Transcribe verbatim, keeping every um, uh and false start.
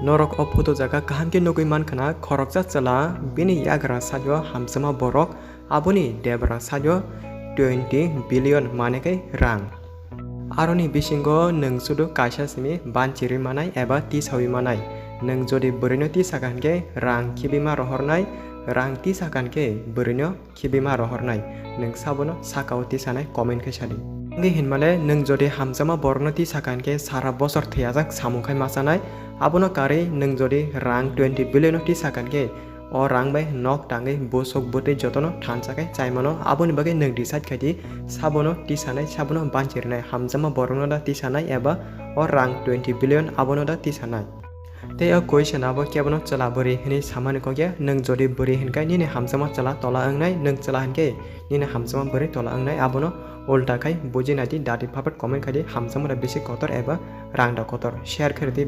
Norok o photo jaga kaham khe nugwi mankha na, khoroksa chwla bini yagra sajo hamjakma borok, aboni debra sajo twenty billion mane khe rang. Aroni bisingo nwng sudu kaisa simi banchirwi manai eba tisawi manai. Nwng jodi bwrwino tisakha hinkhe rang khibima rohornai, rang tisakha hinkhe bwrwino khibima rohornai. Nwng sabono sakao tisanai comment khe sadi. Wngwi hinmale nwng jodi hamjakma borokno tisakha hinkhe sara bosor thwiyajak samung khai machanai, abono karwi nwng jodi rang twenty billion no tisakha hinkhe o rang bai nok tangwi bwswk bwtwi jotono thansa khe chaimano, aboni bagwi nwng decide khai di sabono tisanai, sabono banchirnai, hamjakma borokno da tisanai eba o rang twenty billion abono da tisanai. Tei o question abo kebono chwla bwrwi hinwi samani kok ya, nwng jodi bwrwi hinkhe nini hamjakma chwla tola wngnai, nwng chwla hinkhe nini hamjakma bwrwi tola wngnai, abono ulta khai buji nai di, dati phapat comment khai di, hamjakma da bisi kotor eba rang da kotor, share khai di.